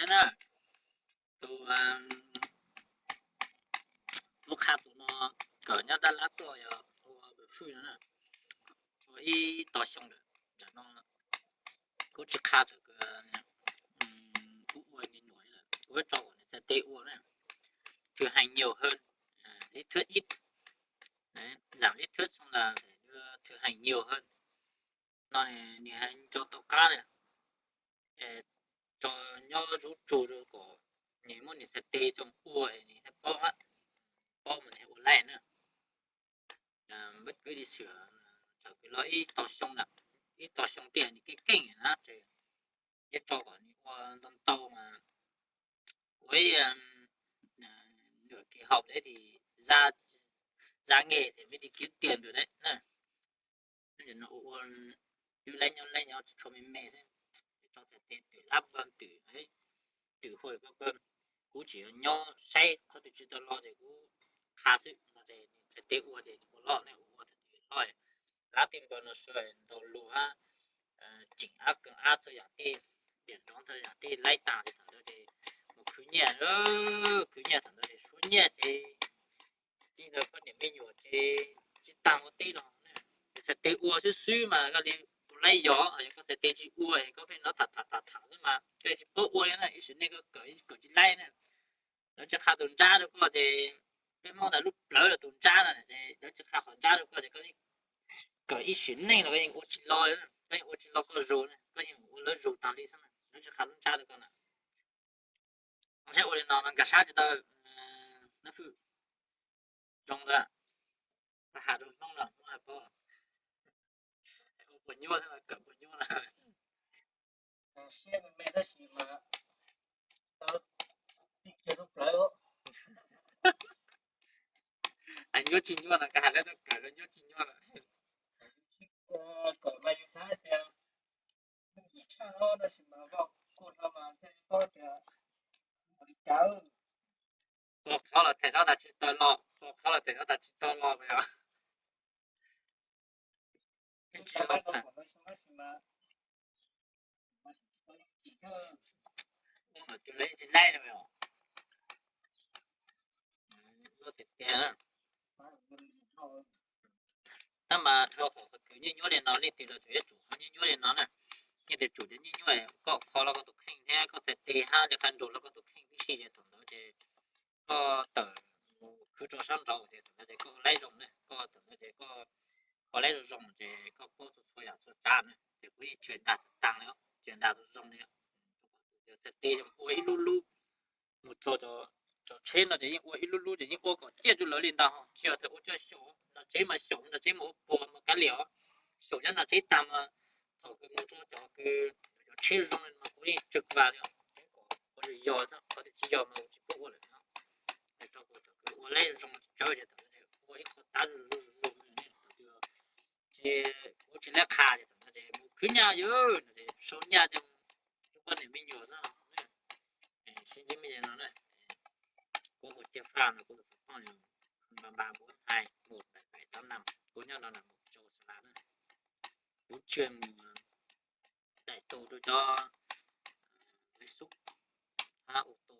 Tus, tus qha tus no kawm nyob Dab Lab tuaj yog ua Bam Fwj no na, ua ib tog xyoo lawm. Ntawm no kuv tsis qha txog kuv ua me nyuam lawm, kuv tso kom niam txiv teb ua na. Thực hành nhiều hơn, lý thuyết ít, đấy, giảng lý thuyết xong là phải đưa thực hành nhiều hơn. No nws hais tso tau qab li, tso nyob zub tsug rau kom nws muab nws txhais tes tso ua es nws thiaj paub, paub mas nws thiaj ua laij na. Npaj kwv tij sawv daws los ib tog xyoo na, ib tog xyoo tiag nws keej keej na, ces yeej tso kom nws ua ntau ntau mas ua ib nws kev haum deb thì ra nghề thì mới đi kiếm tiền được đấy na. Ua ua twb laib nyob laib nyob tsis tshua me me xwb, tso txhais tes twm lab npawg twm, twm hua ko ko. Kuv tsis nyob saib qhov twg tsis tau lo ces kuv qha xwb no ces txhais tes ua ces ua loj ne, ua ua txhais tes loj. Lab tej npawg no sawv ntaus lus hab, tseem ab kawg ab txhua yam tej, tiam nrov txhua yam tej laib tas ces thaum ntawd ces mus khwv nyiaj, khwv nyiaj thaum ntawd ces suav nyiaj ces tij ntawd poj niam me nyuam ces tsis tag ua teb los, txhais tes ua xwb xwb mas koj li tus laib yog, yog koj txhais tes tsis ua es koj pheej nov tham tham tham tham xwb mas koj tsis paub ua li na, ib sim neej koj kawm kawm tsis laib na. Lawv tsis qha tus nrab rau koj ces peb Hmoob ntawd lub plawv los tus nrab no ces lawv tsis qha qhov nrab rau koj ces koj kawm ib sim neej los koj yeej ua tsis lo, koj yeej ua tsis lo koj zug, koj yeej mus ua lawv zug tag li xwb. Lawv tsis qha lub nrab rau koj na. Thiab ua li no mas nkag sab tsis tau, nab fwj, zoo lawm, has rau Hmoob los Hmoob hais paub. Ua puas nyuaj thiab kawm puas nyuaj na. Siab me me tab sis mas tau tij kiag lub plawv. Hais nyuaj tsis nyuaj no, koj hais lawv tau kawm los nyuaj tsis nyuaj lawm. Kawm mas yus xav tias ib tshaj no tab sis mas vau kuj no mas thiaj li paub tias ua li cas. Ua qhov los them tau tas tsis tau los, ua qhov los them tau tas tsis tau los yog. Tab mas dhau qhov khwv nyuaj nyuaj li no, leej twg los tsuas yuav tsum qhov nyuaj nyuaj li no na. Leej twg tsum cov nyuaj nyuaj, koj kho los koj tus kheej thiab koj txhais tes hab li qab nrug los koj tus kheej tib si ces thaum ntawd ces koj tawm mus khwv rau sab nraud ces thaum ntawd ces koj laib zoo na, koj thaum ntawd ces koj kho laib zoo zoo ces koj paub txhua txhua yam txhua tsav na, ces kuv yeej tshwm ndag tag li, tshwm ndag zoo li. Txhais tes ua ib lub lub, mus txog cov tsheb no ces yeej ua ib lub lub ces yeej ua kom ciaj rau lawv li ntag, tsis yog tias ua coj xyaum, nram tsev mas xyaum, nram tsev mas ua puas mas kav liam os. Xyaum nyob nram tsev tag mas thaum kws mus rau cov kws cov tsheb zoo li mas kuv yeej tsw vas li os. Qhov twg yog, qhov twg tsis yog mas kuv tsis pub ua lawm. Rau kuv cov kws ua laib zoo tsawv ces thaum ntawd ua ib qho tab zoo zoo zoo, ces kuv tsis laib qha ces thaum ntawd ces mus khwv nyaj yom, sau nyaj ces rau poj niam me nyuam xwb. Sib ntsib me no na, kuv mus cia faj no kuv tus phooj ywg npam npam kuv hais mus daim daim tab nam kuv nyob no na mus rau Xas Las na, kuv tshwm mus daim tus rau cov Facebook hab ua tu